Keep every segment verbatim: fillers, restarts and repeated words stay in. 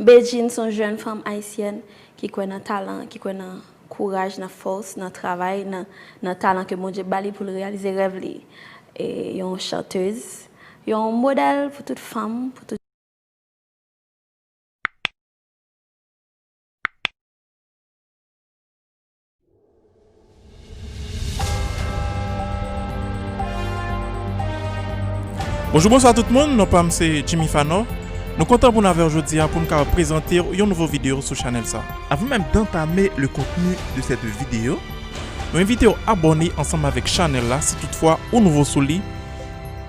Bedjine se yon jèn fanm ayisyèn ki kwè nan talan, ki kwè nan kouraj, nan fòs, nan travay, nan, nan talan ke Bondye ba li pou l reyalize rèv li. E yon chantèz, yon modèl pou tout fanm, pou tout Bonjou, bonswa tout moun, non pa m se Jimmy Fanò. Nou kontan pou n avè w jodi a pou n ka prezante w yon nouvo videyo sou chanèl sa. Avant même d'entamer le contenu de cette vidéo, nou envite w abòne ansanm avèk chanèl la si toutfwa ou nouvo sou li.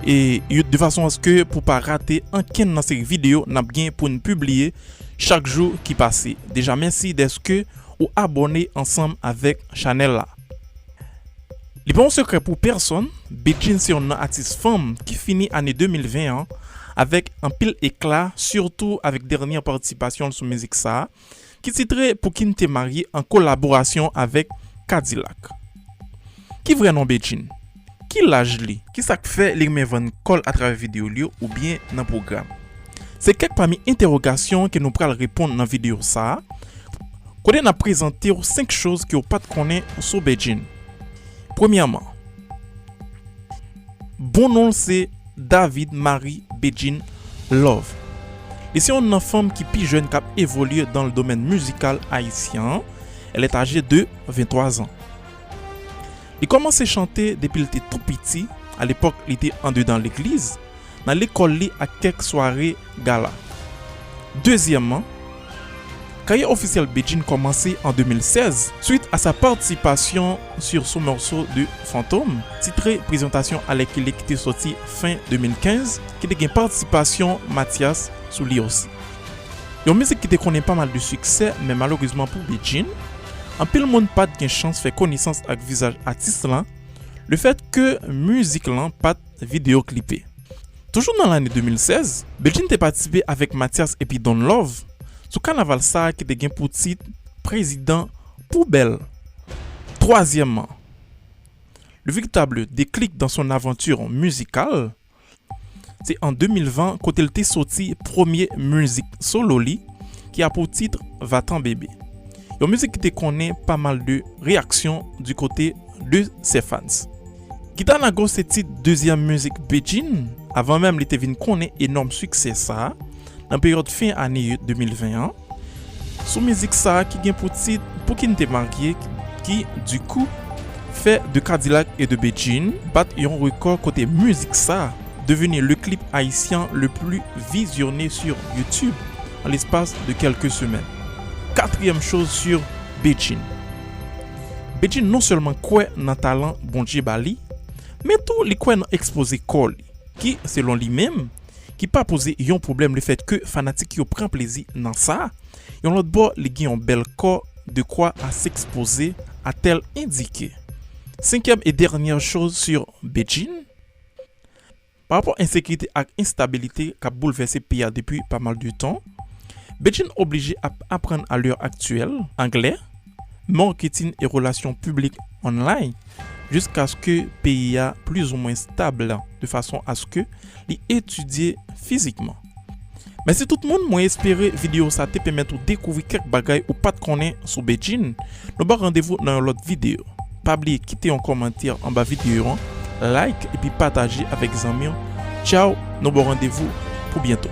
E de fason aske pou pa rate ankenn nan seri videyo n ap gen pou n pibliye chak jou ki pase. Deja mèsi dèske ou abòne ansanm avèk chanèl la. Li pa yon sekrè pou pèsonn, Bedjine se yonn nan atis fanm ki fini ane de mil ven an avèk anpil ekla, sitou avèk dènyè patisipasyon l sou mizik sa a, ki titre Pou ki n te marye an kolaborasyon avèk Kadilak. Ki vrè non Bedjine? Ki laj li? Kisa k fè li renmen vann kò l atravè videyo l yo oubyen nan pwogram? Se kèk pami entèwogasyon ke nou pral reponn nan videyo sa a, kote n ap prezante w senk choz ke w pa t konnen sou Bedjine. Premyèman, bon non l se David Marie Bedjine Love. Li se yonn nan fanm ki pi jèn k ap evolye dans le domaine musical haïtien. Elle est âgée de vingt-trois ans. Li kòmanse chante depi l te tou piti, alepòk li te andedan legliz, nan lekòl li ak kèk sware gala. Dezyèmman, karyè ofisyèl Bedjine kòmanse an de mil sèz, suit à sa participation sur son morceau de Fantôme, titre Présentation à l'école ki te soti fen de mil kenz, ki te gen patisipasyon Mathias sou li osi. Yon mizik ki te konnen pa mal de siksè, men malerezman pou Bedjine, anpil moun pa t gen chans fè konesans ak vizaj atis lan, lefètke mizik lan pa t videyo klipe. Toujou nan lane de mil sèz, Bedjine te patisipe avèk Mathias epi Don Love sou kanaval sa a ki te gen pou tit Prezidan Poubèl. Twazyèmman, le véritable déclic dans son aventure musicale, se an de mil ven kote l te soti premye mizik solo li, ki a pou tit Vatan Bebe. Yon mizik ki te konnen pa mal de reyaksyon di kote de ses fans. Gita Nago se tit dezyèm mizik Bedjine, avan menm li te vin konnen enòm siksè sa a, nan peryòd fen ane de mil ven an, sou mizik sa a ki gen pou tit Pou ki n te marye, ki, dikou, fè de Kadilak e de Bedjine bat yon rekò kote mizik sa a deveni le clip haïtien le plus visionné sur YouTube en l'espace de quelques semaines. Katriyèm choz sou Bedjine. Bedjine non sèlman kwè nan talan Bondye ba li, men tou li kwè nan ekspoze kò li, ki, selon li menm, ki pa poze yon pwoblèm lefètke fanatik yo pran plezi nan sa. Yon lòt bò, li gen yon bèl kò, de quoi à s'exposer, a-t-elle indiqué. Senkyèm e dènyè choz sou Bedjine. Pa rapò ensekirite ak enstabilite k ap boulvèse peyi a depi pa mal de tan, Bedjine oblije ap aprann a lè aktyèl anglè, marketing e relasyon piblik online, jiskaske peyi a plizoumwen stab, de fason aske li etidye fizikman. Mèsi tout moun, mwen espere videyo sa te pèmèt ou dekouvri kèk bagay ou pa t konnen sou Bedjine. Nou ba w randevou nan yon lòt videyo. Pa bliye kite yon kòmantè anba videyo an, like epi pataje avèk zanmi w. Tchaw, nou ba w randevou pou byento.